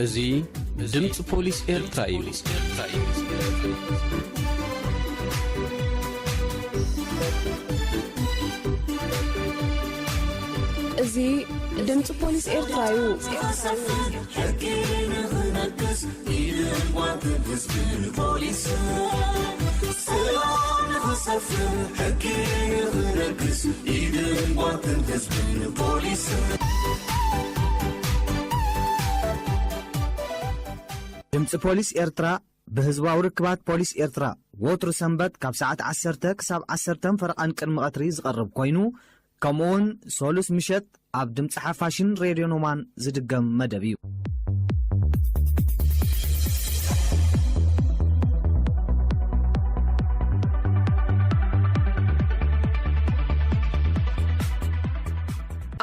እዚ ድምፂ ፖሊስ ኤርትራ እዩ። እዚ ድምፂ ፖሊስ ኤርትራ እዩ። ሕጊ ንኽነግስ ኢድን ጓንትን ህዝብን ፖሊስን ሰላም ንኽሰፍን ሕጊ ንኽነግስ ኢድን ጓንትን ህዝብን ፖሊስን። ድምፂ ፖሊስ ኤርትራ ብህዝባዊ ርክባት ፖሊስ ኤርትራ ወትሩ ሰንበት ካብ ሰዓት ዓሰርተ ክሳብ ዓሰርተን ፈረቓን ቅድሚ ቀትሪ ዝቐርብ ኮይኑ፣ ከምኡውን ሰሉስ ምሸት ኣብ ድምፂ ሓፋሽን ሬድዮ ኖማን ዝድገም መደብ እዩ።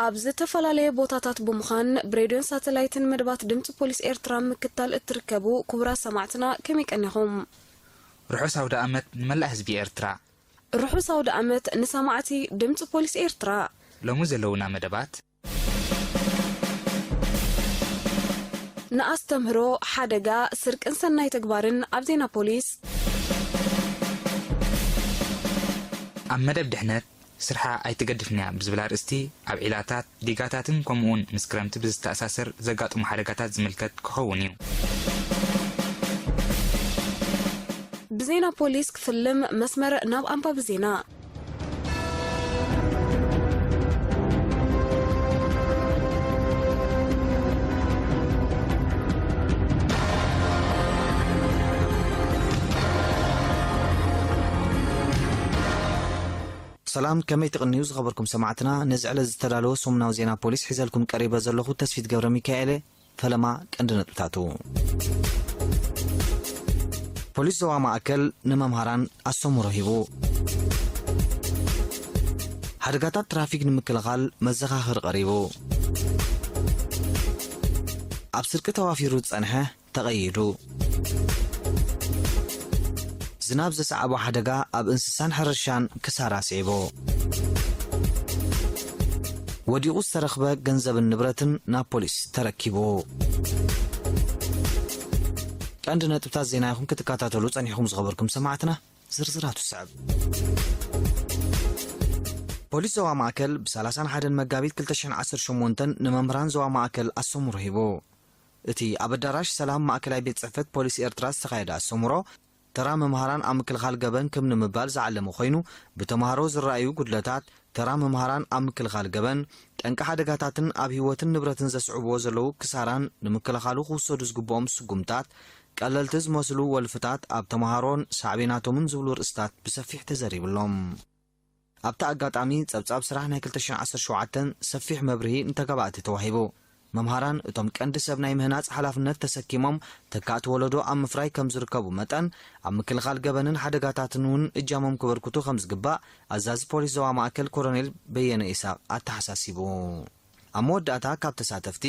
ኣብ ዝተፈላለየ ቦታታት ብምዃን ብሬድዮን ሳተላይትን መደባት ድምፂ ፖሊስ ኤርትራ ምክታል እትርከቡ ክቡራት ሰማዕትና ከመይ ቀኒኹም? ርሑስ ኣውደ ኣመት ንመላእ ህዝቢ ኤርትራ። ርሑስ ኣውደ ኣመት ንሰማዕቲ ድምፂ ፖሊስ ኤርትራ። ሎሚ ዘለውና መደባት። ንኣስተምህሮ፣ ሓደጋ፣ ስርቅን ሰናይ ተግባርን ኣብ ዜና ፖሊስ። ኣብ መደብ ድሕነት፣ ስርሓ ኣይትገድፍን'ያ ብዝብል ኣርእስቲ፣ ኣብ ዒላታት፣ ዲጋታትን ከምኡውን ምስ ክረምቲ ብዝተኣሳሰር ዘጋጥሙ ሓደጋታት ዝምልከት ክኸውን እዩ። ብዜና ፖሊስ ክፍልም መስመር ናብ ኣንባቢ ዜና። ሰላም፣ ከመይ ትቕንዩ ዝኸበርኩም ሰማዕትና? ነዚ ዕለት ዝተዳለወ ሰሙናዊ ዜና ፖሊስ ሒዘልኩም ቀሪበ ዘለኹ ተስፊት ገብረ ሚካኤል። ፈለማ ቀንዲ ነጥብታቱ። ፖሊስ ዞባ ማእከል ንመምሃራን ኣስተምህሮ ሂቡ። ሓደጋታት ትራፊክ ንምክልኻል መዘኻኸሪ ቀሪቡ። ኣብ ስርቂ ተዋፊሩ ዝጸንሐ ተቐይዱ። ዝናብ ዘስዓቦ ሓደጋ ኣብ እንስሳን ሕርሻን ክሳራ ኣስዒቡ። ወዲቑ ዝተረኽበ ገንዘብን ንብረትን ናብ ፖሊስ ተረኪቡ። ቀንዲ ነጥብታት ዜና ኢኹም ክትከታተሉ ጸኒሕኩም ዝኸበርኩም ሰማዕትና፣ ዝርዝራቱ ይስዕብ። ፖሊስ ዞባ ማእከል ብ ሰላሳን ሓደን መጋቢት ክልተ ሽሕን ዓሰርተ ሸሞንተን ንመምህራን ዞባ ማእከል ኣስተምህሮ ሂቡ። እቲ ኣብ ኣዳራሽ ሰላም ማእከላይ ቤት ጽሕፈት ፖሊስ ኤርትራ ዝተኻየደ ኣስተምህሮ፣ ተራ መምሃራን ኣብ ምክልኻል ገበን ክም ንምባል ዝዓለመ ኮይኑ፣ ብተምሃሮ ዝረኣዩ ጉድለታት፣ ተራ መምሃራን ኣብ ምክልኻል ገበን፣ ጠንቂ ሓደጋታትን ኣብ ህይወትን ንብረትን ዘስዕብዎ ዘለዉ ክሳራን ንምክልኻሉ ክውሰዱ ዝግብኦም ስጉምታት፣ ቀለልቲ ዝመስሉ ወልፍታት ኣብ ተምሃሮን ሳዕቤናቶምን ዝብሉ ርእስታት ብሰፊሕ ተዘሪብሎም። ኣብቲ ኣጋጣሚ፣ ጸብጻብ ስራሕ ናይ ክልተ ሽሕን ዓሰርተ ሸውዓተን ሰፊሕ መብርሂ ንተጋባእቲ ተዋሂቡ። መምሃራን፣ እቶም ቀንዲ ሰብ ናይ ምህናጽ ሓላፍነት ተሰኪሞም ተካእቲ ወለዶ ኣብ ምፍራይ ከም ዝርከቡ መጠን፣ ኣብ ምክልኻል ገበንን ሓደጋታትን እውን እጃሞም ክበርክቱ ከም ዝግባእ፣ ኣዛዚ ፖሊስ ዞባ ማእከል ኮሎኔል በየነ ኢሳቕ ኣተሓሳሲቡ። ኣብ መወዳእታ፣ ካብ ተሳተፍቲ፣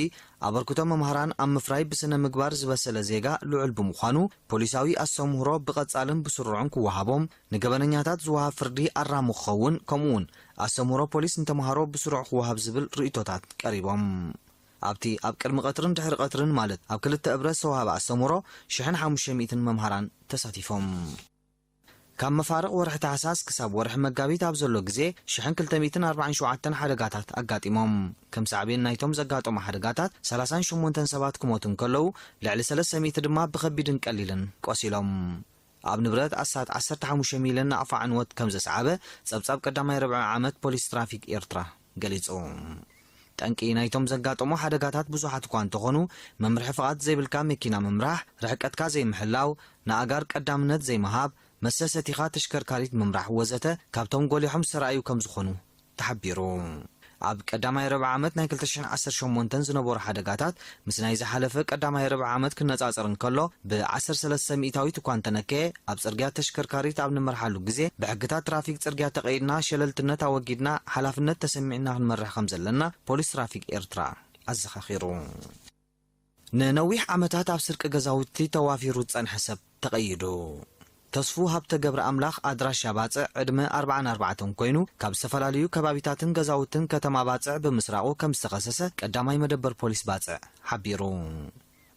ኣበርክቶ መምሃራን ኣብ ምፍራይ ብስነ ምግባር ዝበሰለ ዜጋ ልዑል ብምዃኑ፣ ፖሊሳዊ ኣስተምህሮ ብቐጻልን ብስሩዕን ክወሃቦም፣ ንገበነኛታት ዝወሃብ ፍርዲ ኣራሚ ክኸውን፣ ከምኡውን ኣስተምህሮ ፖሊስ ንተምሃሮ ብስሩዕ ክወሃብ ዝብል ርእይቶታት ቀሪቦም። ኣብቲ ኣብ ቅድሚ ቀትርን ድሕሪ ቀትርን፣ ማለት ኣብ ክልተ እብረ ዝተዋህበ ኣስተምህሮ፣ ሽሕን ሓሙሽተ ሚእትን መምሃራን ተሳቲፎም። ካብ መፋርቕ ወርሒ ታሕሳስ ክሳብ ወርሒ መጋቢት ኣብ ዘሎ ግዜ፣ ሽሕን ክልተ ሚእትን ኣርባዓን ሸውዓተን ሓደጋታት ኣጋጢሞም። ከም ሳዕቤን ናይቶም ዘጋጠሙ ሓደጋታት፣ ሰላሳን ሸሞንተን ሰባት ክሞቱ እንከለዉ፣ ልዕሊ ሰለስተ ሚእቲ ድማ ብኸቢድን ቀሊልን ቆሲሎም። ኣብ ንብረት ኣስታት ዓሰርተ ሓሙሽተ ሚልዮን ናቕፋ ዕንወት ከም ዘስዓበ፣ ጸብጻብ ቀዳማይ ርብዒ ዓመት ፖሊስ ትራፊክ ኤርትራ ገሊጹ። ጠንቂ ናይቶም ዘጋጠሙ ሓደጋታት ብዙሓት እኳ እንተኾኑ፣ መምርሒ ፍቓድ ዘይብልካ መኪና ምምራሕ፣ ርሕቀትካ ዘይምሕላው፣ ንኣጋር ቀዳምነት ዘይምሃብ፣ መስተ ሰቲኻ ተሽከርካሪት ምምራሕ ወዘተ ካብቶም ጎሊሖም ዝተራእዩ ከም ዝኾኑ ተሓቢሩ። ኣብ ቀዳማይ ርብዒ ዓመት ናይ ክልተ ሽሕን ዓሰርተ ሸሞንተን ዝነበሩ ሓደጋታት፣ ምስ ናይ ዝሓለፈ ቀዳማይ ርብዒ ዓመት ክነጻጸር እንከሎ፣ ብ ዓሰርተ ሰለስተ ሚእታዊት እኳ እንተነከየ፣ ኣብ ጽርግያ ተሽከርካሪት ኣብ ንመርሓሉ ግዜ፣ ብሕግታት ትራፊክ ጽርግያ ተቐይድና፣ ሸለልትነት ኣወጊድና፣ ሓላፍነት ተሰሚዕና ክንመርሕ ከም ዘለና ፖሊስ ትራፊክ ኤርትራ ኣዘኻኺሩ። ንነዊሕ ዓመታት ኣብ ስርቂ ገዛውቲ ተዋፊሩ ዝጸንሐ ሰብ ተቐይዱ። ተስፉ ሃብተ ገብረ ኣምላኽ ኣድራሻ ባጽዕ ዕድመ ኣርባዓን ኣርባዕተን ኮይኑ፣ ካብ ዝተፈላለዩ ከባቢታትን ገዛውትን ከተማ ባጽዕ ብምስራቑ ከም ዝተኸሰሰ ቀዳማይ መደበር ፖሊስ ባጽዕ ሓቢሩ።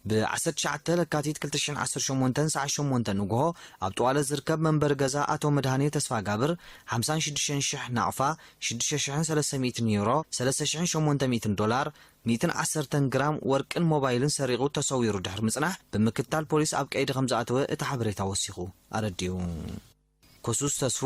ብ ዓሰርተ ትሽዓተ ለካቲት ክልተ ሽሕን ዓሰርተ ሸሞንተን ሰዓት ሸሞንተ ንግሆ ኣብ ጥዋለ ዝርከብ መንበሪ ገዛ ኣቶ መድሃኔ ተስፋጋብር ሓምሳን ሽዱሽተን ሽሕ ናቕፋ ሽዱሽተ ሽሕን ሰለስተ ሚእትን ዩሮ፣ ሰለስተ ሽሕን ሸሞንተ ሚእትን ዶላር፣ ሚእትን ዓሰርተን ግራም ወርቅን ሞባይልን ሰሪቑ ተሰዊሩ ድሕሪ ምጽናሕ ብምክትታል ፖሊስ ኣብ ቀይዲ ከም ዝኣተወ እቲ ሓበሬታ ወሲኹ ኣረዲኡ። ክሱስ ተስፉ፣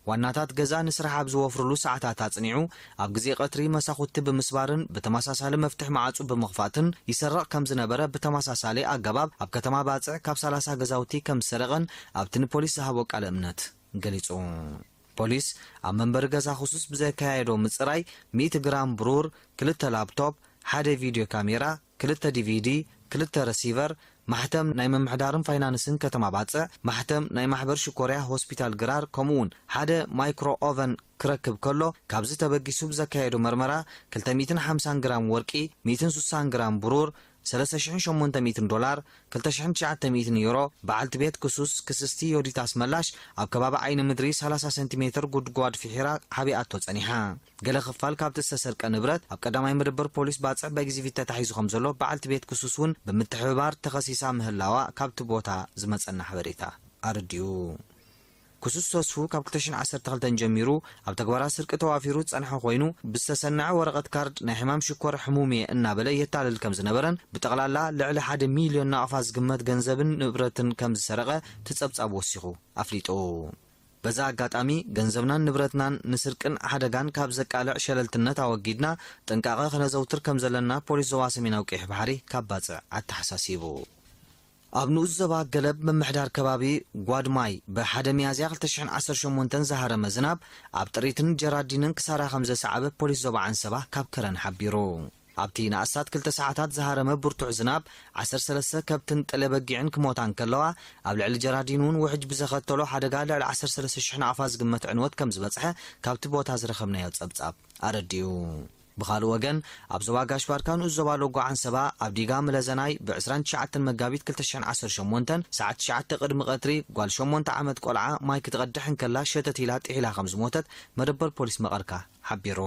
ዋናታት ገዛ ንስራሕ ኣብ ዝወፍርሉ ሰዓታት ኣጽኒዑ፣ ኣብ ግዜ ቀትሪ መሳኹቲ ብምስባርን ብተመሳሳሊ መፍትሕ መዓጹ ብምኽፋትን ይሰርቕ ከም ዝነበረ ብተመሳሳሊ ኣገባብ ኣብ ከተማ ባጽዕ ካብ ሰላሳ ገዛውቲ ከም ዝሰረቐን ኣብቲ ንፖሊስ ዝሃቦ ቃለ እምነት ገሊጹ። ፖሊስ ኣብ መንበሪ ገዛ ክሱስ ብዘካየዶ ምጽራይ ሚእቲ ግራም ብሩር፣ ክልተ ላፕቶፕ፣ ሓደ ቪድዮ ካሜራ፣ ክልተ ዲቪዲ፣ ክልተ ረሲቨር፣ ማሕተም ናይ ምምሕዳርን ፋይናንስን ከተማ ባጽዕ፣ ማሕተም ናይ ማሕበር ሽኮርያ ሆስፒታል ግራር፣ ከምኡውን ሓደ ማይክሮ ኦቨን ክረክብ ከሎ፣ ካብዚ ተበጊሱ ብዘካየዶ መርመራ ክልተ ሚእትን ሓምሳን ግራም ወርቂ፣ ሚእትን ስሳን ግራም ብሩር፣ ሰለስተ ሽሕን ሸሞንተ ሚእትን ዶላር፣ ክልተ ሽሕን ትሽዓተ ሚእትን ዩሮ፣ በዓልቲ ቤት ክሱስ ክስስቲ ዮዲት ኣስመላሽ ኣብ ከባቢ ዓይኒ ምድሪ ሰላሳ ሰንቲሜትር ጉድጓድ ፊሒራ ሓቢኣቶ ጸኒሓ። ገለ ክፋል ካብቲ ዝተሰርቀ ንብረት ኣብ ቀዳማይ መደበር ፖሊስ ባጽዕ በግዚቪት ተታሒዙ ከም ዘሎ በዓልቲ ቤት ክሱስ እውን ብምትሕብባር ተኸሲሳ ምህላዋ ካብቲ ቦታ ዝመጸና ሓበሬታ ኣረዲኡ። ክሱስ ተስፉ ካብ ክልተ ሽሕን ዓሰርተ ክልተን ጀሚሩ ኣብ ተግባራት ስርቂ ተዋፊሩ ዝጸንሐ ኮይኑ፣ ብዝተሰነዐ ወረቐት ካርድ ናይ ሕማም ሽኮር ሕሙም እየ እናበለ የታልል ከም ዝነበረን ብጠቕላላ ልዕሊ ሓደ ሚልዮን ናቕፋ ዝግመት ገንዘብን ንብረትን ከም ዝሰረቐ እቲ ጸብጻብ ወሲኹ ኣፍሊጡ። በዚ ኣጋጣሚ፣ ገንዘብናን ንብረትናን ንስርቅን ሓደጋን ካብ ዘቃልዕ ሸለልትነት ኣወጊድና ጥንቃቐ ከነዘውትር ከም ዘለና ፖሊስ ዞባ ሰሜናዊ ቀይሕ ባሕሪ ካብ ባጽዕ ኣተሓሳሲቡ። ኣብ ንኡስ ዞባ ገለብ ምምሕዳር ከባቢ ጓድማይ ብሓደ ሚያዝያ ክልተ ሽሕን ዓሰርተ ሸሞንተን ዝሃረመ ዝናብ ኣብ ጥሪትን ጀራዲንን ክሳራ ከም ዘሰዓበ ፖሊስ ዞባ ዓንሰባ ካብ ከረን ሓቢሩ። ኣብቲ ንኣስታት ክልተ ሰዓታት ዝሃረመ ብርቱዕ ዝናብ ዓሰርተ ሰለስተ ከብትን ጠለ በጊዕን ክሞታ እንከለዋ፣ ኣብ ልዕሊ ጀራዲን እውን ውሕጅ ብዘኸተሎ ሓደጋ ልዕሊ ዓሰርተ ሰለስተ ሽሕ ናቕፋ ዝግመት ዕንወት ከም ዝበጽሐ ካብቲ ቦታ ዝረኸብናዮ ጸብጻብ ኣረዲኡ። ብኻልእ ወገን፣ ኣብ ዞባ ጋሽ ባርካ ንኡስ ዞባ ሎጎ ዓንሰባ ኣብ ዲጋ ምለዘናይ ብ ዕስራን ትሽዓተን መጋቢት ክልተ ሽሕን ዓሰርተ ሸሞንተን ሰዓት ትሽዓተ ቅድሚ ቀትሪ ጓል ሸሞንተ ዓመት ቆልዓ ማይ ክትቐድሕ እንከላ ሸተት ኢላ ጥሒላ ከም ዝሞተት መደበር ፖሊስ መቐርካ ሓቢሩ።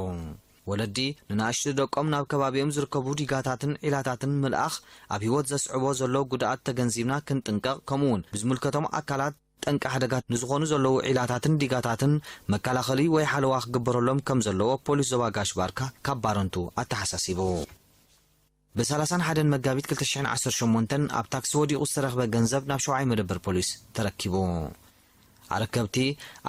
ወለዲ ንናእሽቱ ደቆም ናብ ከባቢኦም ዝርከቡ ዲጋታትን ዒላታትን ምልኣኽ ኣብ ህይወት ዘስዕቦ ዘሎ ጉድኣት ተገንዚብና ክንጥንቀቕ፣ ከምኡውን ብዝምልከቶም ኣካላት ጠንቂ ሓደጋ ንዝኾኑ ዘለዉ ዒላታትን ዲጋታትን መከላኸሊ ወይ ሓለዋ ክግበረሎም ከም ዘለዎ ፖሊስ ዞባ ጋሽ ባርካ ካብ ባረንቱ ኣተሓሳሲቡ። ብ ሰላሳን ሓደን መጋቢት ክልተ ሽሕን ዓሰርተ ሸሞንተን ኣብ ታክሲ ወዲቑ ዝተረኽበ ገንዘብ ናብ ሸውዓይ መደበር ፖሊስ ተረኪቡ። ኣረከብቲ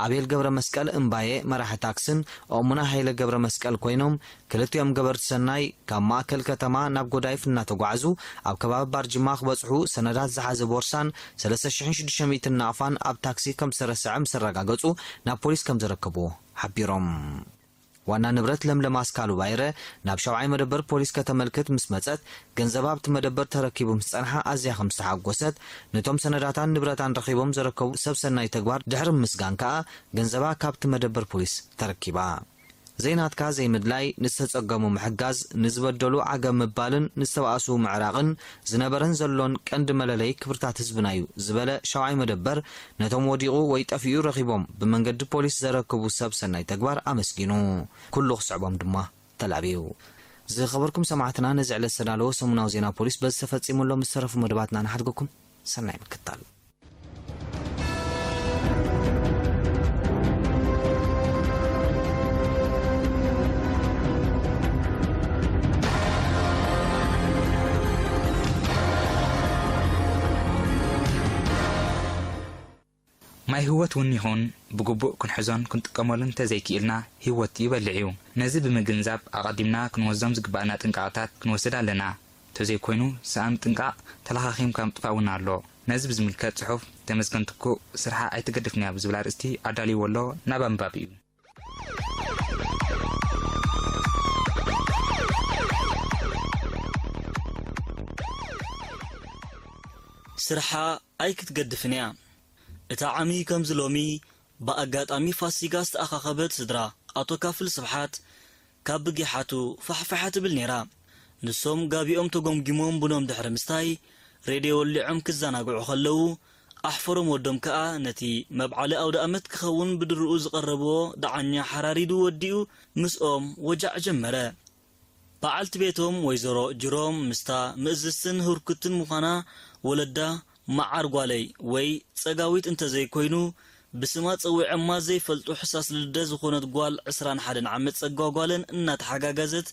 ኣቤል ገብረ መስቀል እምባየ መራሒ ታክስን ኦሙና ሃይለ ገብረ መስቀል ኮይኖም፣ ክልቲኦም ገበርቲ ሰናይ ካብ ማእከል ከተማ ናብ ጎዳይፍ እናተጓዕዙ ኣብ ከባቢ ባርጅማ ክበጽሑ ሰነዳት ዝሓዘ ቦርሳን ሰለስተ ሽሕን ሽዱሽተ ሚእትን ናቕፋን ኣብ ታክሲ ከም ዝተረሰዐ ምስ ኣረጋገጹ ናብ ፖሊስ ከም ዘረከብዎ ሓቢሮም። ዋና ንብረት ለምለም ኣስካሉ ባይረ ናብ ሻውዓይ መደበር ፖሊስ ከተመልክት ምስ መጸት፣ ገንዘባ ኣብቲ መደበር ተረኪቡ ምስ ጸንሓ ኣዝያ ከም ዝተሓጎሰት፣ ነቶም ሰነዳታን ንብረታን ረኺቦም ዘረከቡ ሰብ ሰናይ ተግባር ድሕሪ ምስጋን ከኣ ገንዘባ ካብቲ መደበር ፖሊስ ተረኪባ። ዘይናትካ ዘይምድላይ፣ ንዝተጸገሙ ምሕጋዝ፣ ንዝበደሉ ዓገብ ምባልን ንዝተባእሱ ምዕራቕን ዝነበረን ዘሎን ቀንዲ መለለዪ ክብርታት ህዝብና እዩ ዝበለ ሻውዓይ መደበር፣ ነቶም ወዲቑ ወይ ጠፊኡ ረኺቦም ብመንገዲ ፖሊስ ዘረክቡ ሰብ ሰናይ ተግባር ኣመስጊኑ። ኩሉ ክስዕቦም ድማ ተላብዩ። ዝኸበርኩም ሰማዕትና፣ ነዚ ዕለት ዝተዳለወ ሰሙናዊ ዜና ፖሊስ በዚ ተፈጺሙ ኣሎ። ምስ ተረፉ መደባትና ንሓድገኩም። ሰናይ ምክታል። ማይ ህይወት እውን ይኹን ብግቡእ ክንሕዞን ክንጥቀመሉን እንተዘይክኢልና ህይወት ይበልዕ እዩ። ነዚ ብምግንዛብ ኣቐዲምና ክንወስዶም ዝግባእና ጥንቃቐታት ክንወስድ ኣለና። እንተዘይኮይኑ ሰኣን ምጥንቃቕ ተለኻኺምካ ምጥፋእ እውን ኣሎ። ነዚ ብዝምልከት ጽሑፍ ተመስገን ትኩእ ስርሓ ኣይትገድፍን እያ ብዝብል ኣርእስቲ ኣዳልይዎ ኣሎ። ናብ ኣንባቢ እዩ። ስርሓ ኣይክትገድፍን እያ። እታ ዓሚ ከምዚ ሎሚ ብኣጋጣሚ ፋሲጋ ዝተኣኻኸበት ስድራ ኣቶ ካፍል ስብሓት ካብ ብጊሓቱ ፋሕፋሕ ትብል ነይራ። ንሶም ጋቢኦም ተጎምጊሞም ቡኖም ድሕሪ ምስታይ ሬድዮ ወሊዖም ክዘናግዑ ከለዉ ኣሕፈሮም ወዶም ከኣ ነቲ መብዓሊ ኣውደ ኣመት ክኸውን ብድርኡ ዝቐረብዎ ደዓኛ ሓራሪዱ ወዲኡ ምስኦም ወጃዕ ጀመረ። በዓልቲ ቤቶም ወይዘሮ ጅሮም ምስታ ምእዝዝትን ህርኩትን ምዃና ወለዳ፣ "መዓር ጓለይ" ወይ ጸጋዊት እንተዘይኮይኑ፣ ብስማ ጸዊዖማ ዘይፈልጡ ሕሳስ ልደ ዝኾነት ጓል ዕስራን ሓደን ዓመት ጸጋ ጓለን እናተሓጋገዘት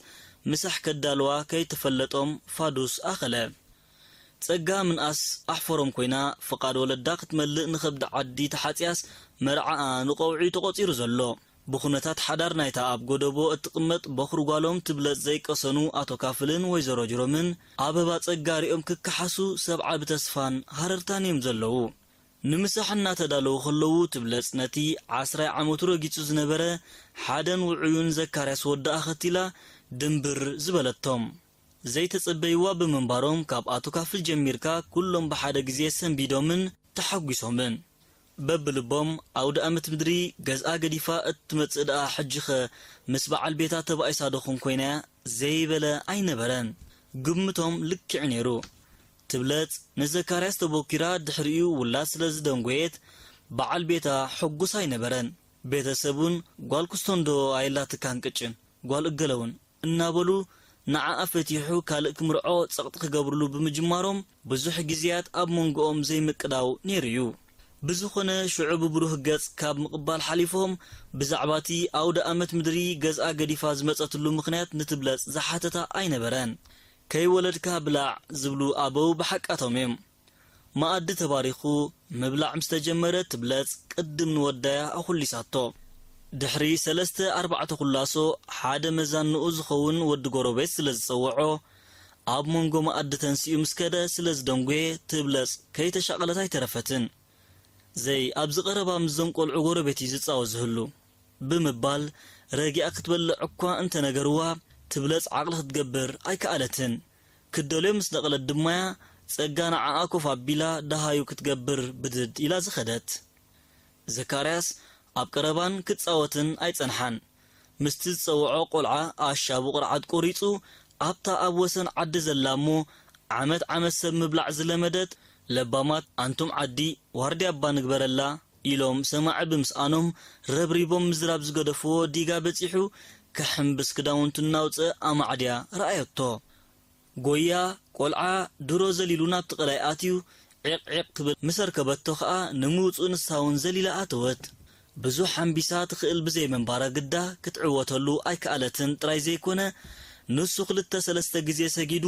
ምሳሕ ከዳልዋ ከይተፈለጦም ፋዱስ ኣኸለ። ጸጋ ምንኣስ ኣሕፈሮም ኮይና፣ ፍቓድ ወለዳ ክትመልእ ንኸብዲ ዓዲ ተሓጽያስ መርዓኣ ንቐውዒ ተቖጺሩ ዘሎ። ብኹነታት ሓዳር ናይታ ኣብ ጎደቦ እትቕመጥ በኹሪ ጓሎም ትብለጽ ዘይቀሰኑ ኣቶ ካፍልን ወይዘሮ ጅሮምን ኣበባ ጸጋ ሪኦም ክከሓሱ ሰብዓ ብተስፋን ሃረርታን እዮም ዘለዉ። ንምሳሕ እናተዳለዉ ከለዉ ትብለጽ ነቲ ዓስራይ ዓመቱ ረጊጹ ዝነበረ ሓደን ውዑዩን ዘካርያስ ወዲ ኣኸቲላ ድንብር ዝበለቶም። ዘይተጸበይዋ ብምንባሮም ካብ ኣቶ ካፍል ጀሚርካ ኩሎም ብሓደ ግዜ ሰንቢዶምን ተሓጒሶምን። በብልቦም ኣውደ ኣመት ምድሪ ገዝኣ ገዲፋ እትመጽእ ደኣ ሕጂኸ ምስ በዓል ቤታ ተባኢሳ ዶ ኾን ኮይናያ ዘይበለ ኣይነበረን። ግምቶም ልክዕ ነይሩ። ትብለጽ ንዘካርያስ ተቦኪራ ድሕሪኡ ውላድ ስለ ዝደንጎየት በዓል ቤታ ሕጉስ ኣይነበረን። ቤተሰቡን "ጓል ኩስቶንዶ ኣየላትካን ቅጭን፣ ጓል እገለውን" እናበሉ ንዓኣ ፈቲሑ ካልእ ክምርዖ ጸቕጢ ክገብርሉ ብምጅማሮም ብዙሕ ግዜያት ኣብ መንጎኦም ዘይምቅዳው ነይሩ እዩ። ብዝኾነ ሽዑ ብብሩህ ገጽ ካብ ምቕባል ሓሊፎም ብዛዕባ እቲ ኣውደ ኣመት ምድሪ ገዝኣ ገዲፋ ዝመጸትሉ ምኽንያት ንትብለጽ ዝሓተታ ኣይነበረን። "ከይወለድካ ብላዕ" ዝብሉ ኣበው ብሓቃቶም እዮም። መኣዲ ተባሪኹ ምብላዕ ምስ ተጀመረ ትብለጽ ቅድም ንወዳያ ኣኹሊሳቶ። ድሕሪ ሰለስተ ኣርባዕተ ኩላሶ ሓደ መዛንኡ ዝኸውን ወዲ ጎረቤት ስለ ዝጸውዖ ኣብ መንጎ መኣዲ ተንሲኡ ምስ ከደ ስለ ዝደንጎየ ትብለጽ ከይተሻቐለት ኣይተረፈትን። "ዘይ ኣብዚ ቀረባ ምስዞም ቆልዑ ጎረቤት እዩ ዝጻወት ዝህሉ" ብምባል ረጊኣ ክትበልዕ እኳ እንተነገርዋ ትብለጽ ዓቕሊ ክትገብር ኣይከኣለትን። ክትደልዮ ምስ ነቐለት ድማያ ጸጋ ንዓኣ ኮፍ ኣቢላ ደሃዩ ክትገብር ብድድ ኢላ ዝኸደት። ዘካርያስ ኣብ ቀረባን ክጻወትን ኣይጸንሓን። ምስቲ ዝጸውዖ ቆልዓ ኣሻቡ ቅርዓት ቆሪጹ ኣብታ ኣብ ወሰን ዓዲ ዘላ እሞ ዓመት ዓመት ሰብ ምብላዕ ዝለመደት ለባማት ኣንቱም ዓዲ ዋርድያ እባ ንግበረላ ኢሎም ሰማዒ ብምስኣኖም ረብሪቦም ምዝራብ ዝገደፍዎ ዲጋ በጺሑ ክሕምብስ ክዳውንቱ እናውጽአ ኣማዕድያ ረኣየቶ። ጎያ ቆልዓ ድሮ ዘሊሉ ናብቲ ቀላይ ኣትዩ ዒቕ ዒቕ ክብል ምስ ኣርከበቶ ኸኣ ንምውጽኡ ንሳ እውን ዘሊላ ኣተወት። ብዙሕ ሓምቢሳ ትኽእል ብዘይምንባራ ግዳ ክትዕወተሉ ኣይከኣለትን ጥራይ ዘይኮነ፣ ንሱ ክልተ ሰለስተ ግዜ ሰጊዱ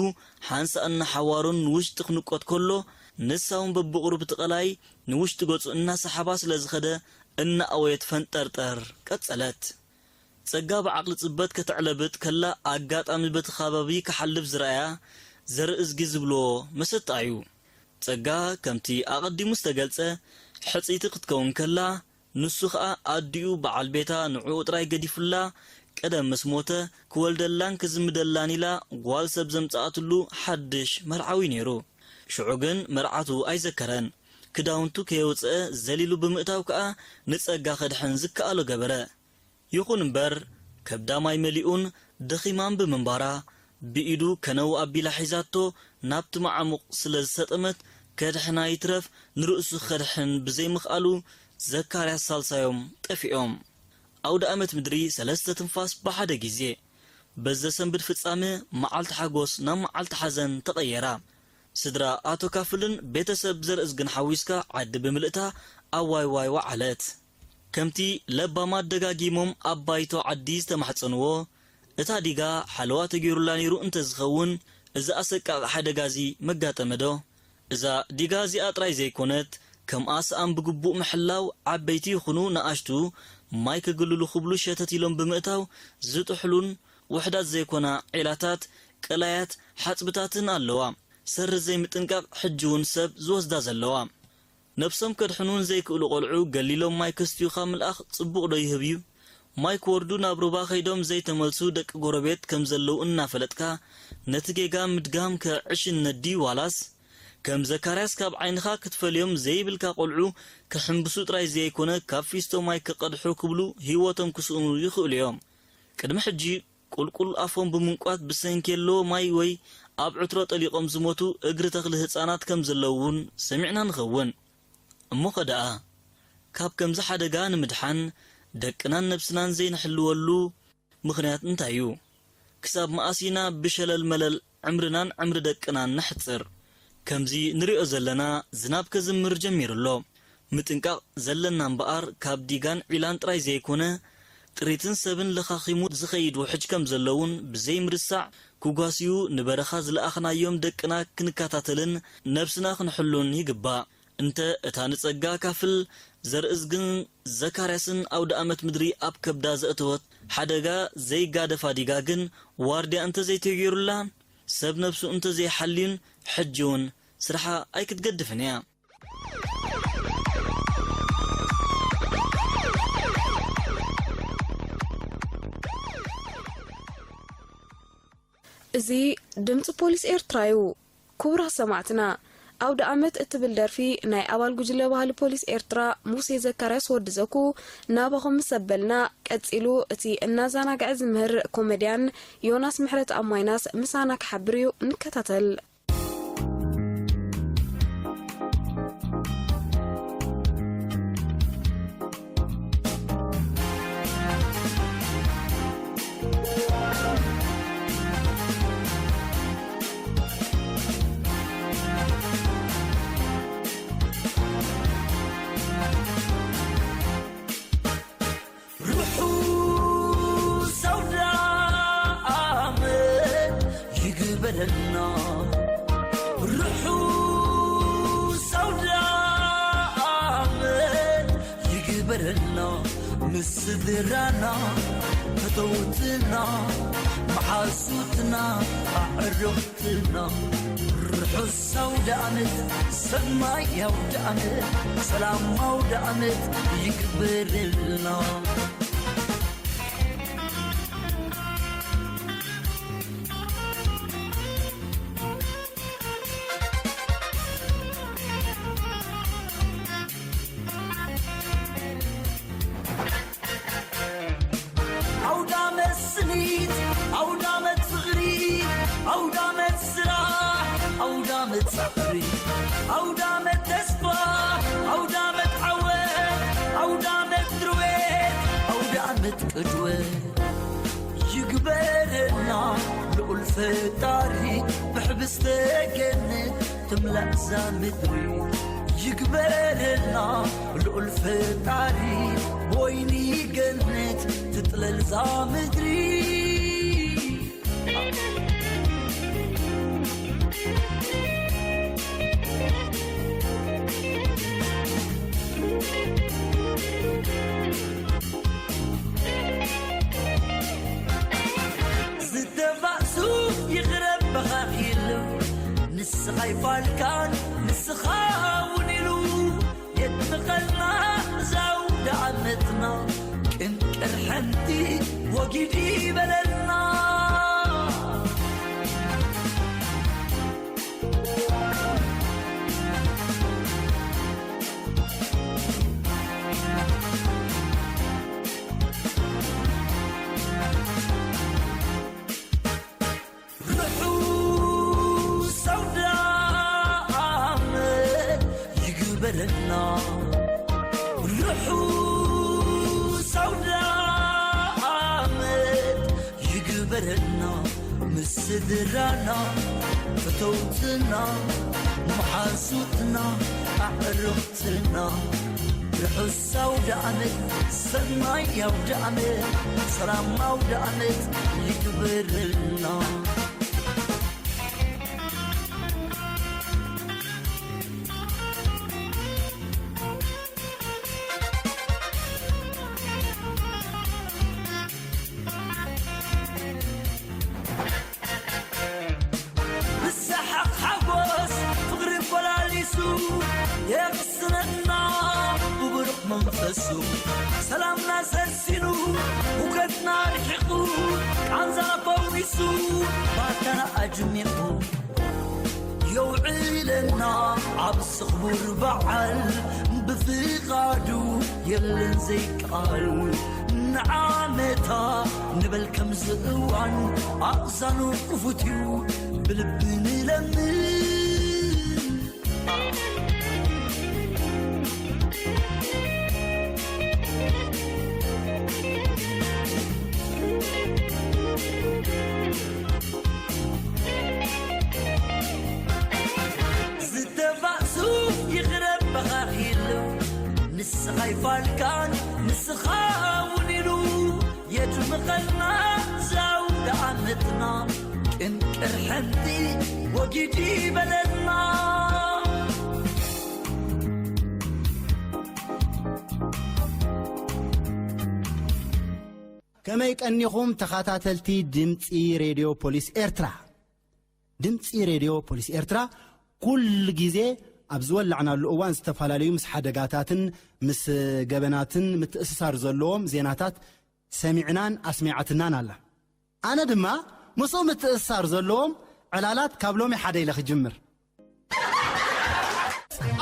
ሓንሳእ እናሓዋሩን ንውሽጢ ክንቆት ከሎ፣ ንሳ እውን በብቑሩብ እቲ ቀላይ ንውሽጢ ገጹ እናሰሓባ ስለ ዝኸደ፣ እናኣወየት ፈንጠርጠር ቀጸለት። ጸጋ ብዓቕሊ ጽበት ከተዕለብጥ ከላ፣ ኣጋጣሚ በቲ ከባቢ ክሓልፍ ዝረኣያ ዘርኢ እዝጊ ዝብልዎ መሰጣ እዩ። ጸጋ ከምቲ ኣቐዲሙ ዝተገልጸ ሕጽይቲ ክትከውን ከላ፣ ንሱ ኸኣ ኣዲኡ በዓል ቤታ ንዕኡ ጥራይ ገዲፉላ፣ ቀደም ምስ ሞተ ክወልደላን ክዝምደላን ኢላ ጓል ሰብ ዘምጽኣትሉ ሓድሽ መርዓዊ ነይሩ። ሽዑ ግን መርዓቱ ኣይዘከረን። ክዳውንቱ ከየውጽአ ዘሊሉ ብምእታው ከኣ ንጸጋ ከድሕን ዝከኣሎ ገበረ። ይኹን እምበር፣ ከብዳ ማይ መሊኡን ደኺማን ብምንባራ፣ ብኢዱ ከነው ኣቢላ ሒዛቶ ናብቲ መዓሙቕ ስለ ዝሰጠመት፣ ከድሕና ይትረፍ ንርእሱ ከድሕን ብዘይምኽኣሉ፣ ዘካርያስ ሳልሳዮም ጠፊኦም። ኣውደ ኣመት ምድሪ ሰለስተ ትንፋስ ብሓደ ግዜ። በዘሰንብድ ፍጻመ፣ መዓልቲ ሓጎስ ናብ መዓልቲ ሓዘን ተቐየራ። ስድራ ኣቶ ካፍልን ቤተሰብ ዘርእዝግን ሓዊስካ ዓዲ ብምልእታ ኣዋይዋይ ወዓለት። ከምቲ ለባማት ደጋጊሞም ኣብ ባይቶ ዓዲ ዝተማሕጸንዎ፣ እታ ዲጋ ሓለዋ ተገይሩላ ነይሩ እንተዝኸውን፣ እዚ ኣሰቃቒ ሓደጋዚ መጋጠመዶ? እዛ ዲጋ እዚኣ ጥራይ ዘይኮነት፣ ከምኣ ሰኣን ብግቡእ ምሕላው፣ ዓበይቲ ይኹኑ ንኣሽቱ፣ ማይ ክግልሉ ክብሉ ሸተት ኢሎም ብምእታው ዝጥሕሉን ውሑዳት ዘይኮና ዒላታት፣ ቀላያት፣ ሓጽብታትን ኣለዋ። ሰሪ ዘይምጥንቃቕ ሕጂ እውን ሰብ ዝወስዳ ዘለዋ። ነብሶም ከድሕኑ ንዘይክእሉ ቆልዑ ገሊሎም ማይ ከስትዩ ካብ ምልኣኽ ጽቡቕ ዶ ይህብ እዩ? ማይ ክወርዱ ናብ ሩባ ከይዶም ዘይተመልሱ ደቂ ጎረቤት ከም ዘለዉ እናፈለጥካ፣ ነቲ ጌጋ ምድጋምከ ዕሽነት ድዩ ዋላስ? ከም ዘካርያስ ካብ ዓይንኻ ክትፈልዮም ዘይብልካ ቆልዑ ክሕምብሱ ጥራይ ዘይኮነ፣ ካብ ፊስቶ ማይ ክቐድሑ ክብሉ ህይወቶም ክስእኑ ይኽእሉ እዮም። ቅድሚ ሕጂ ቁልቁል ኣፎም ብምንቋት ብሰንኪ የሎ ማይ ወይ ኣብ ዕትሮ ጠሊቖም ዝሞቱ እግሪ ተኽሊ ህጻናት ከም ዘለዉ እውን ሰሚዕና ንኸውን። እሞኸ ደኣ፣ ካብ ከምዚ ሓደጋ ንምድሓን ደቅናን ነብስናን ዘይንሕልወሉ ምኽንያት እንታይ እዩ? ክሳብ መኣስ ኢና ብሸለል መለል ዕምርናን ዕምሪ ደቅናን ነሕጽር? ከምዚ ንሪኦ ዘለና ዝናብ ከዝምር ጀሚሩ ኣሎ። ምጥንቃቕ ዘለና እምበኣር ካብ ዲጋን ዒላን ጥራይ ዘይኮነ፣ ጥሪትን ሰብን ለኻኺሙ ዝኸይድ ውሕጅ ከም ዘሎ እውን ብዘይምርሳዕ፣ ክጓስዩ ንበረኻ ዝለኣኽናዮም ደቅና ክንከታተልን ነብስና ክንሕሉን ይግባእ። እንተ እታ ንጸጋ ካፍል ዘርእዝግን ዘካርያስን ኣውደ ኣመት ምድሪ ኣብ ከብዳ ዘእተወት ሓደጋ ዘይጋደፋ ዲጋ ግን ዋርድያ እንተ ዘይተገይሩላ፣ ሰብ ነብሱ እንተ ዘይሓልዩን፣ ሕጂ እውን ስርሓ ኣይክትገድፍን እያ። እዚ ድምፂ ፖሊስ ኤርትራ እዩ። ክቡራት ሰማዕትና፣ ኣውደ ኣመት እትብል ደርፊ ናይ ኣባል ጉጅለ ባህሊ ፖሊስ ኤርትራ ሙሴ ዘካርያስ ወዲ ዘኩ ናባኹም ምስ ኣበልና፣ ቀጺሉ እቲ እናዘናግዐ ዝምህር ኮሜድያን ዮናስ ምሕረተኣብ ማይናስ ምሳና ክሓብር እዩ። ንከታተል። ርሑስ ኣውደ ዓመት ይግበረልና። ርሑስ ኣውደ ዓመት ይግበረልና። ምስ ስድራና፣ ፈተውትና፣ መሓዙትና፣ ኣዕሩኽትና። ርሑስ ኣውደ ዓመት፣ ሰናይ ኣውደ ዓመት፣ ሰላም ኣውደ ዓመት ይግበረልና። ኣውደ ዓመት ስኒት፣ ኣውደ ዓመት ፍቕሪ፣ ኣውደ ዓመት ስራሕ፣ ኣውደ ዓመት ጻዕሪ፣ ኣውደ ዓመት ተስፋ፣ ኣውደ ዓመት ዓወት፣ ኣውደ ዓመት ድርዌት፣ ኣውደ ዓመት ቅድወት ይግበረልና ልዑል ፈጣሪ። ብሕብስተ ገነት ትምላእ እዛ ምድሪ ይግበረልና ልዑል ፈጣሪ። ብወይኒ ገነት ትጥለል እዛ ምድሪ። ዝተባእሱ ይቕረ በኻኺሉ፣ ንስኻ ይፋልካን ንስኻ እውን ኢሉ የጥምቐልና እዛ ኣውደ ዓመትና። ቅንቅር ሓንቲ ወጊድ ይበለልና። ርሑስ ኣውደ ዓመት ይግበረልና። ርሑስ ኣውደ ዓመት ይግበረልና። ምስ ስድራና፣ ፈተውትና፣ መሓዙትና፣ ኣዕሩኽትና። ርሑስ ኣውደ ዓመት፣ ሰናይ ኣውደ ዓመት፣ ሰላም ኣውደ ዓመት ይግበረልና። ብሰሓቕ ሓጎስ ፍቕሪ ፈላሊሱ የቕስነና ብብሩኽ መንፈሱ። ሰላምና ሰሲኑ፣ ሁከትና ርሒቑ፣ ቃንዛና ፈዊሱ፣ ባርካና ኣጅሚቑ የውዕለና ኣብዚ ክቡር በዓል። ብፍቓዱ የለን ዘይቃል። ንዓመታ ንበል ከምዚ እዋን፣ ኣእዛኑ ክፉት እዩ ብልቢ ንለምን። ኻይፋልካን ንስኻ እውን ኢሉ የድምቐልና ዛውደ ዓመትና። ቅንቅር ሕንቲ ወጊድ ይበለልና። ከመይ ቀኒኹም ተኸታተልቲ ድምፂ ሬድዮ ፖሊስ ኤርትራ? ድምፂ ሬድዮ ፖሊስ ኤርትራ ኩሉ ግዜ ኣብ ዝወላዕናሉ እዋን ዝተፈላለዩ ምስ ሓደጋታትን ምስ ገበናትን ምትእስሳር ዘለዎም ዜናታት ሰሚዕናን ኣስሚዓትናን ኣላ። ኣነ ድማ ምስኡ ምትእስሳር ዘለዎም ዕላላት ካብ ሎሚ ሓደ ኢለ ክጅምር።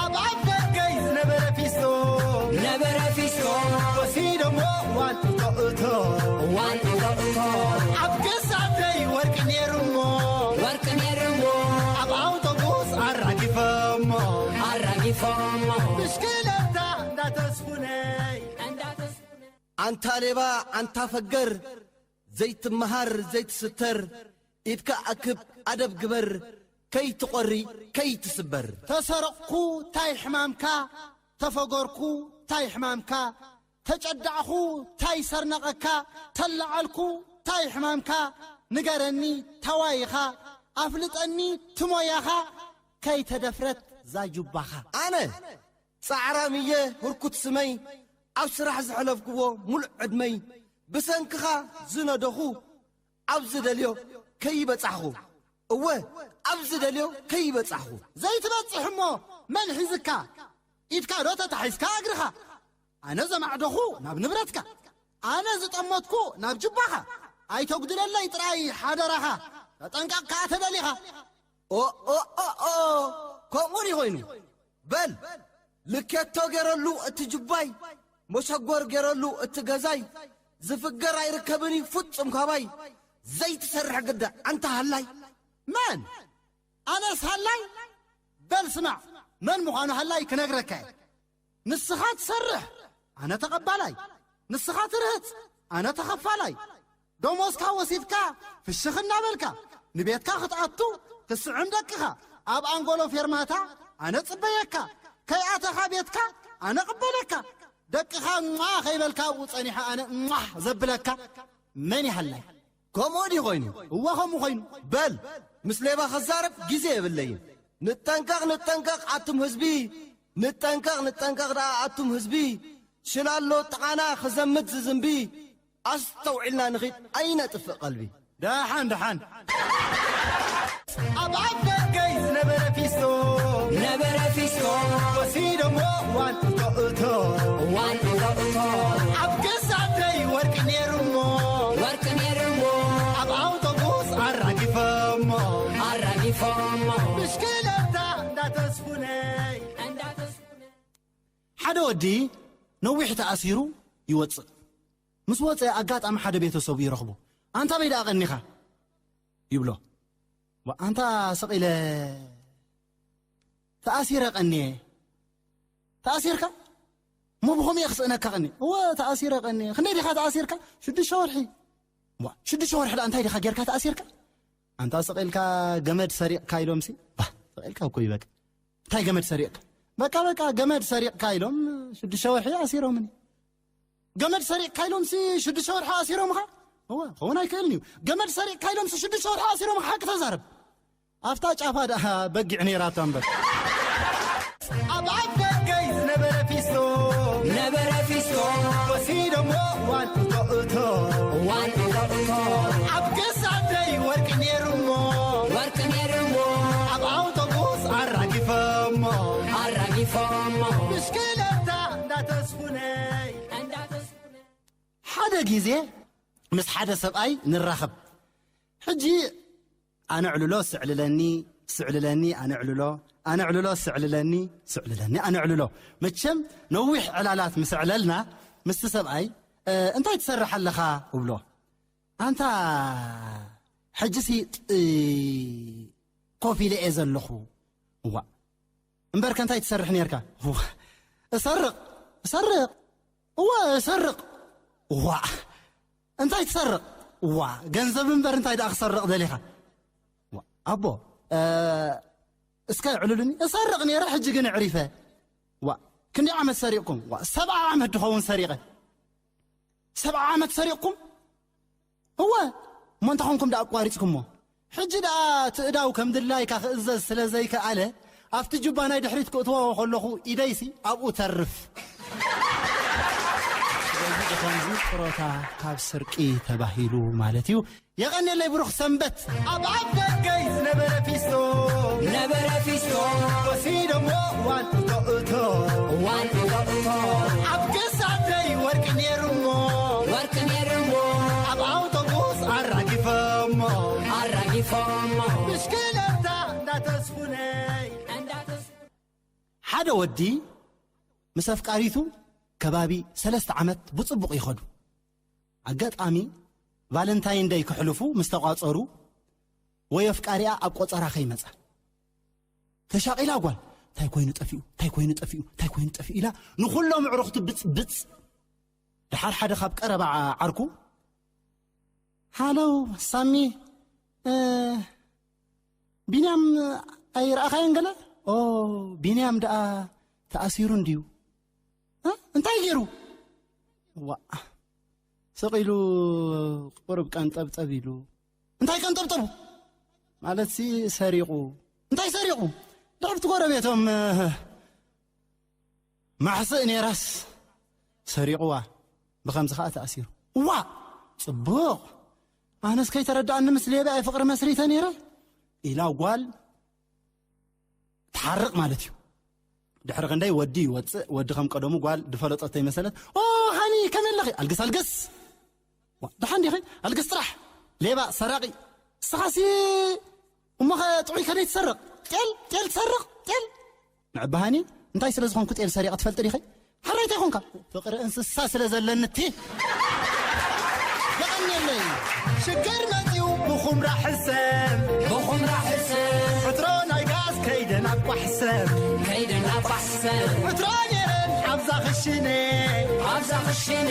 ኣብ ኣፍ ደገይ ዝነበረ ፊስቶ ነበረ ፊስቶ ወሲዶሞ ዋን እቶ እቶ ዋን እቶ እቶ ኣብ ክሳተይ ወርቂ ነይሩሞ ወርቂ ነይርዎ ኣብ ኣውቶቡስ ኣራጊፈሞ ኣራጊፎሞ ብሽክለታ እንዳተስፉነይ እንዳተስፉነ ኣንታ ሌባ ኣንታ ፈገር ዘይትመሃር ዘይትስተር ኢድካ ኣክብ ኣደብ ግበር ከይትቖሪ ከይትስበር ተሰረቕኩ ታይ ሕማምካ ተፈገርኩ ታይ ሕማምካ ተጨዳዕኹ ታይ ሰርነቐካ ተለዓልኩ ታይ ሕማምካ ንገረኒ ተዋይኻ ኣፍልጠኒ ትሞያኻ ከይተደፍረት ዛጁባኻ ኣነ ጻዕራም እየ ህርኩት ስመይ ኣብ ስራሕ ዝሐለፍክዎ ሙሉእ ዕድመይ ብሰንክኻ ዝነደኹ ኣብ ዝደልዮ ከይበጻሕኹ እወ ኣብ ዝደልዮ ከይበጻሕኹ ዘይትበጽሕ እሞ መን ሒዝካ ኢድካ ዶ ተታሒዝካ እግርኻ ኣነ ዘማዕደኹ ናብ ንብረትካ ኣነ ዝጠመትኩ ናብ ጅባኻ ኣይተጉድለለይ ጥራይ ሓደራኻ ተጠንቀቕ ከኣ ተደሊኻ ኦኦኦኦ ከምኡ ድዩ ኮይኑ በል ልኬቶ ገይረሉ እቲ ጅባይ መሸጎር ገይረሉ እቲ ገዛይ ዝፍገር ኣይርከብን እዩ ፍጹም ካባይ ዘይትሰርሕ ግዳ ኣንታ ሃላይ መን ኣነስ ሃላይ በል ስማዕ መን ምዃኑ ሃላይ ክነግረካ እየ ንስኻ ትሰርሕ ኣነ ተቐባላይ ንስኻ ትርህጽ ኣነ ተኸፋላይ ደሞዝካ ወሲድካ ፍሽኽ እናበልካ ንቤትካ ክትኣቱ ትስዕም ደቅኻ ኣብ ኣንጎሎ ፌርማታ ኣነ ጽበየካ ከይኣተኻ ቤትካ ኣነ ቅበለካ ደቅኻ እማ ከይበልካ ኣብኡ ጸኒሐ ኣነ እማ ዘብለካ መን ይሃላይ ከምኡ ድዩ ኮይኑ እወ ከምኡ ኮይኑ በል ምስ ሌባ ክዛረብ ግዜ የብለይን ንጠንቀቕ ንጠንቀቕ ኣቱም ህዝቢ ንጠንቀቕ ንጠንቀቕ ደኣ ኣቱም ህዝቢ ሽላሎ ጥቓና ክዘምት ዝዝንቢ ኣስተውዒልና ንኺድ ኣይነጥፍእ ቀልቢ ደሓን ደሓን ኣብ ኣፍ ደገይ ዝነበረ ፊስቶ ነበረ ፊስቶ ወሲዶሞ ዋን እቶ እቶ ዋን እቶ እቶ ኣብ ክሳተይ ወርቂ ነይሩሞ ወርቂ ነይርዎ ኣብ ኣውቶቡስ ኣራጊፈሞ ኣራጊፎሞ ብሽክለታ እንዳተስፉነይ እንዳተስፉነ ሓደ ወዲ ነዊሕ ተኣሲሩ ይወፅእ ምስ ወፀ ኣጋጣሚ ሓደ ቤተሰቡ ይረኽቦ ኣንታ በይ ደኣ ቀኒኻ ይብሎ ኣንታ ሰቒለ ተኣሲረ ቀኒየ ተኣሲርካ እሞ ብኸምኡ እየ ክስእነካ ቀኒየ እወ ተኣሲረ ቀኒየ ክንደይ ዲኻ ተኣሲርካ ሽዱሽተ ወርሒ ሽዱሽተ ወርሒ ደኣ እንታይ ዲኻ ጌርካ ተኣሲርካ ኣንታ ሰቒልካ ገመድ ሰሪቕካ ኢሎምሲ ሰቒልካ እኮ ይበቅ እንታይ ገመድ ሰሪቕካ በቃ በቃ ገመድ ሰሪቕካ ኢሎም ሽዱሽተ ወርሒ ኣሲሮምኒ ገመድ ሰሪቕካ ኢሎምሲ ሽዱሽተ ወርሒ ኣሲሮምኻ እወ ክኸውን ኣይክእልን እዩ ገመድ ሰሪቕካ ኢሎምሲ ሽዱሽተ ወርሒ ኣሲሮምኻ ሓቂ ተዛረብ ኣብታ ጫፋ ደኣ በጊዕ ነይራታ እምበር ኣብ ኣፍ ደገይ ዝነበረ ፊስቶ ነበረ ፊስቶ ወሲዶሞ ዋን እቶ እቶ ዋን እቶ እቶ ኣብ ክሳተይ ወርቂ ነይሩሞ ወርቂ ነይርዎ ኣብ ኣውቶቡስ ኣራጊፈሞ ኣራጊፎሞ ብሽክለታ እንዳተስፉነይ እንዳተስፉነ ሓደ ግዜ ምስ ሓደ ሰብኣይ ንራኸብ ሕጂ ኣነ ዕልሎ ስዕልለኒ ስዕልለኒ ኣነ ዕልሎ ኣነ ዕልሎ ስዕልለኒ ስዕልለኒ ኣነ ዕልሎ መቸም ነዊሕ ዕላላት ምስ ዕለልና ምስቲ ሰብኣይ እንታይ ትሰርሕ ኣለኻ እብሎ ኣንታ ሕጂሲ ኮፍ ኢለ እየ ዘለኹ እዋ እምበርከ እንታይ ትሰርሕ ነርካ እሰርቕ እሰርቕ እወ እሰርቕ እዋ እንታይ ትሰርቕ እዋ ገንዘብ እምበር እንታይ ደኣ ክሰርቕ ደሊኻ ኣቦ እስከ ዕሉልኒ እሰርቕ ነረ ሕጂ ግን ዕሪፈ ዋ ክንደይ ዓመት ሰሪቕኩም? ዋ፣ ሰብዓ ዓመት ድኸውን ሰሪቐ። ሰብዓ ዓመት ሰሪቕኩም? እወ። እሞ እንተኾንኩም ደኣ ኣቋሪጽኩሞ? ሕጂ ደኣ ትእዳው ከም ድላይካ ክእዘዝ ስለ ዘይከኣለ፣ ኣብቲ ጁባ ናይ ድሕሪት ክእትዎ ከለኹ ኢደይሲ ኣብኡ ተርፍ። ስለዚ ብኸምዚ ጥሮታ ካብ ስርቂ ተባሂሉ ማለት እዩ። የቐንየለይ፣ ብሩኽ ሰንበት። ኣብ ኣፍ ደገይ ዝነበረ ፊስቶ፣ ነበረ ፊስቶ። ወሲዶሞ ዋን እቶ እቶ፣ ዋን እቶ እቶ። ኣብ ክሳደይ ወርቂ ነይሩሞ፣ ወርቂ ነይሩሞ። ኣብ ኣውቶቡስ ኣራጊፎሞ፣ ኣራጊፎሞ። ብሽክለታ እንዳተስፉነይ፣ እንዳተስፉ- ሓደ ወዲ ምስ ኣፍቃሪቱ ከባቢ ሰለስተ ዓመት ብጽቡቕ ይኸዱ። ኣጋጣሚ ቫለንታይን ደይ ክሕልፉ ምስ ተቋጸሩ፣ ወይ ኣፍቃሪኣ ኣብ ቆጸራ ከይመጻ ተሻቒላ ጓል፣ "እንታይ ኮይኑ ጠፊኡ? እንታይ ኮይኑ ጠፊኡ? እንታይ ኮይኑ ጠፊኡ?" ኢላ ንኹሎም ኣዕሩኽቱ ብጽብጽ። ደሓር ሓደ ካብ ቀረባ ዓ-፣ ዓርኩ፣ "ሃለው ሳሚ፣ እ፣ ቢንያም ኣይረኣኻዮን ገለ?" "ኦ፣ ቢንያም ደኣ ተኣሲሩ እንድዩ?" "እ? እንታይ ገይሩ?" "ዋእ፣ ስቕ ኢሉ ቁሩብ ቀንጠብጠብ ኢሉ." "እንታይ ቀንጠብጠቡ?" "ማለትሲ ሰሪቑ." "እንታይ ሰሪቑ?" "ድሕርቲ ጎረቤቶም፣ እ፣ ማሕስእ ኔራስ ሰሪቑዋ፣ ብኸምዚ ኸኣ ተኣሲሩ። እዋ፣ ጽቡቕ። ኣነስ ከይተረድኣኒ ምስ ሌባ እየ ፍቕሪ መስሪተ ኔረ" ኢላ ጓል ትሓርቕ ማለት እዩ። ድሕሪ ክንደይ ወዲ ይወጽእ፣ ወዲ ከም ቀደሙ ጓል ዝፈለጠቶ ይመሰለት። "ኦ፣ ሃኒ፣ ከመይ ኣለኺ?" "ኣልግስ፣ ኣልግስ!" "ዋ፣ ደሓን ዲኺ? ኣልግስ ጥራሕ! ሌባ፣ ሰራቒ! እስኻሲ እሞኸ ጥዑይ ከደይ ትሰርቕ? ጤል፣ ጤል ትሰርቕ? ጤል!" ንዕባሃኒ እንታይ ስለ ዝኾንኩ ጤል ሰሪቐ ትፈልጢ ዲኺ? ሓራይታይ ኾንካ? ፍቕሪ እንስሳ ስለ ዘለኒ እቲ። የቐንየለይ። ሽግር መጺኡ ብኹምራ ሕሰም። ብኹምራ ሕሰም። ዕትሮ ናይ ጋዝ ከይደ ናብ ቋሕሰም። ከይደ ናብ ቋሕሰም። ዕትሮ ነይረን ኣብዛ ክሽነ። ኣብዛ ክሽነ።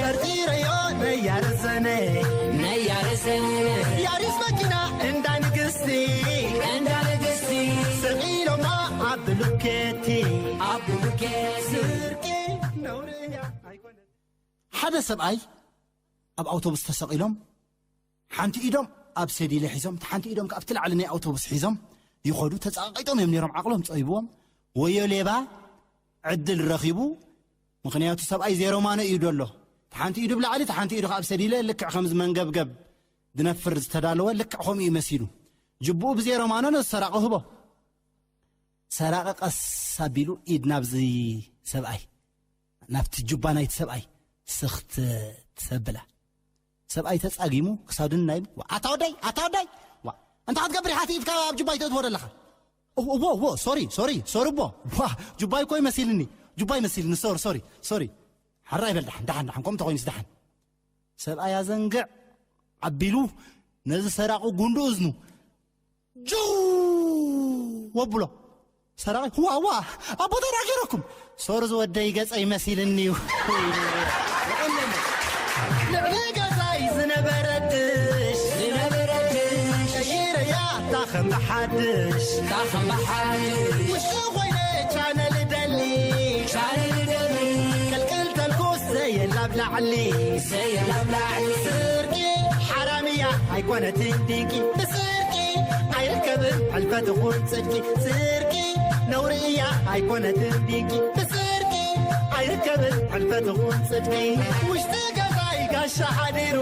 ጠርጢረዮ ነያረዘነ። ነያረዘነ። ያሪስ መኪና እንዳ ንግስቲ። እንዳ ንግስቲ። ስቕ ኢሎማ ኣብ ብሉኬቲ። ኣብ ብሉኬቲ። ስርቂ ነውሪ እያ ኣይኮነን። ሓደ ሰብኣይ ኣብ ኣውቶቡስ ተሰቒሎም፣ ሓንቲ ኢዶም ኣብ ሰዲለ ሒዞም፣ ሓንቲ ኢዶም ከኣ ኣብቲ ላዕሊ ናይ ኣውቶቡስ ሒዞም ይኸዱ። ተጻቒጦም እዮም ነይሮም፣ ዓቕሎም ጸቢብዎም። ወዮ ሌባ ዕድል ረኺቡ፣ ምኽንያቱ ሰብኣይ ዜሮ ማኖ እዩ ደሎ። ሓንቲ ኢዱ ብላዕሊ፣ ሓንቲ ኢዱ ከኣ ኣብ ሰዲለ፣ ልክዕ ከምዚ መንገብገብ ድነፍር ዝተዳለወ፣ ልክዕ ከምኡ እዩ መሲሉ። ጅብኡ ብዜሮ ማኖ ነዚ ሰራቒ ህቦ። ሰራቒ ቀስ ኣቢሉ ኢድ ናብዚ ሰብኣይ፣ ናብቲ ጁባ ናይቲ ሰብኣይ ስኽ ት-፣ ተብላ። ሰብኣይ ተጻጊሙ ክሳዱ ናይ፣ "ዋ፣ ኣታ ወደይ፣ ኣታ ወደይ! ዋ፣ እንታይ ክትገብር ኢኻ እቲ ኢድካ ኣብ ጁባይ ተእትዎ ዘለኻ?" "እዎ፣ እዎ፣ እዎ፣ ሶሪ፣ ሶሪ፣ ሶሪ እቦ። ዋ፣ ጁባይ እኮ ይመሲልኒ፣ ጁባይ ይመሲልኒ፣ ሶሪ፣ ሶሪ፣ ሶሪ። ሓራይ በል ደሓን፣ ደሓን፣ ደሓን፣ ከምኡ ተኾይኑስ ደሓን።" ሰብኣይ ኣዘንግዕ ኣቢሉ ነዚ ሰራቑ ጉንዱ እዝኑ ጅው ወብሎ። ሰራቒ፣ "ዋ፣ ዋ፣ ኣቦ ተዳጊረኩም። ሶሪ ዝወደይ ገጸይ መሲልኒ እዩ።" ልዕሊ ገዛይ ዝነበረ ድሽ፣ ዝነበረ ድሽ። ቀይረያ እታ ከም ብሓድሽ። እታ ከም ብሓድሽ። ውሽጢ ኮይነ ቻነል ደሊ። ቻነል ደሊ። ቅልቅል ተልኩስ ዘየላ ኣብ ላዕሊ። ዘየላ ኣብ ላዕሊ። ስርቂ ሓራም እያ ኣይኮነትን ድንቂ። ብስርቂ ኣይርከብን ሕልፈት ይኹን ጽድቂ። ስርቂ ነውሪ እያ ኣይኮነትን ድንቂ። ብስርቂ ኣይርከብን ሕልፈት ይኹን ጽድቂ። ውሽጢ ገዛይ ጋሻ ሓዲሩ።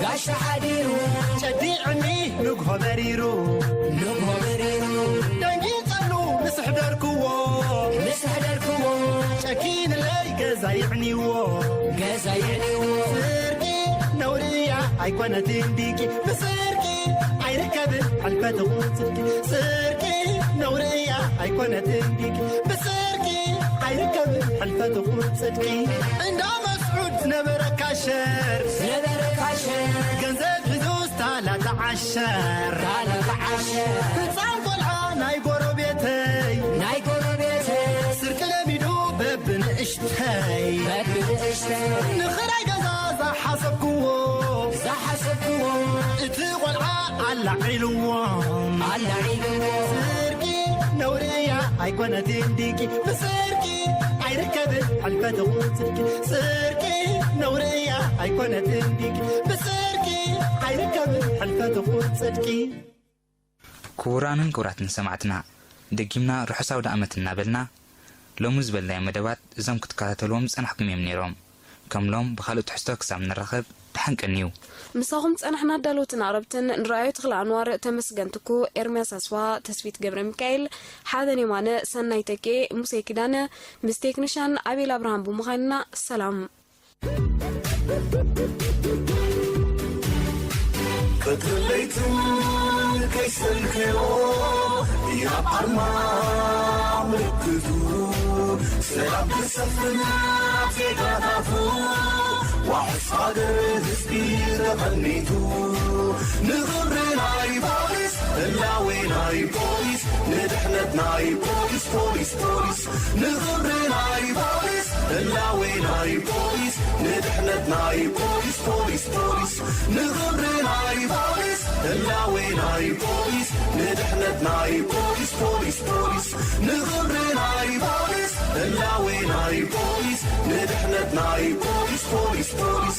ጋሻ ሓዲሩ። ጨዲዕኒ ንግሆ በሪሩ። ንግሆ በሪሩ። ደንጊጸሉ ምስ ሕደርክዎ። ምስ ሕደርክዎ። ጨኪንለይ ገዛ ይዕንይዎ። ገዛ ይዕንይዎ። ስርቂ ነውሪ እያ ኣይኮነትን ድንቂ። ብስርቂ ኣይርከብን ሕልፈት ይኹን ጽድቂ። ስርቂ ነውሪ እያ ኣይኮነትን ድንቂ። ብስርቂ ኣይርከብን ሕልፈት ይኹን ጽድቂ። እንዳ መስዑድ ዝነበረ ካሸር። ዝነበረ ካሸር። ገንዘብ ሒዙ ስታላ ተዓሸር። ስታላ ተዓሸር። ህፃን ቆልዓ ናይ ጎረቤተይ። ናይ ጎረቤተይ። ስርቂ ለሚዱ በብንእሽተይ። በብንእሽተይ። ንኽራይ ገዛ ዝሓሰብክዎ። ዝሓሰብክዎ። እቲ ቆልዓ ኣላዒልዎም። ኣላዒልዎም። ስርቂ ነውሪ እያ ኣይኮነትን ድንቂ። ብስርቂ ይርከብን ሕልፈትኹን ጽድቂ ጽድቂ ነውርያ ኣይኮነትን ዲቂ ብጽድቂ ኣይርከብን ሕልፈትኹን ጽድቂ። ክቡራንን ክቡራትን ሰማዕትና፣ ደጊምና ርሑስ ኣውደ ኣመት እናበልና፣ ሎሚ ዝበልናዮ መደባት እዞም ክትከታተልዎም ዝጸናሕኩም እዮም ነይሮም። ከም ሎም ብኻልእ ትሕዝቶ ክሳብ ንራኸብ፣ ደሓን ቀንዩ። ምሳኹም ዝጸናሕና ኣዳለውትን ኣቕረብትን ንረኣዮ ተኽለ ኣንዋር፣ ተመስገን ትኩ፣ ኤርምያስ ኣስፋ፣ ተስፊት ገብረ ሚካኤል፣ ሓበን የማነ፣ ሰናይ ተኬ፣ ሙሴ ኪዳነ፣ ምስ ቴክኒሻን ኣቤል ኣብርሃም ብምዃንና ሰላም። ቀትርን ለይትን ከይሰልከዮ፣ ያብ ኣርማ ምልክቱ ሰላም ክሰፍን ኣብ ዜጋታቱ፣ ዋሕስ ሃገር ህዝቢ ተቐኒቱ። ንኽብሪ ናይ ፖሊስ፣ ህላዌ ናይ ፖሊስ፣ ንድሕነት ናይ ፖሊስ፣ ፖሊስ፣ ፖሊስ። ንኽብሪ ናይ ፖሊስ፣ ህላዌ ናይ ፖሊስ፣ ንድሕነት ናይ ፖሊስ፣ ፖሊስ፣ ፖሊስ። ንኽብሪ ናይ ፖሊስ፣ ህላዌ ናይ ፖሊስ፣ ንድሕነት ናይ ፖሊስ፣ ፖሊስ፣ ፖሊስ። ንኽብሪ ናይ ፖሊስ፣ ህላዌ ናይ ፖሊስ፣ ንድሕነት ናይ ፖሊስ፣ ፖሊስ፣ ፖሊስ።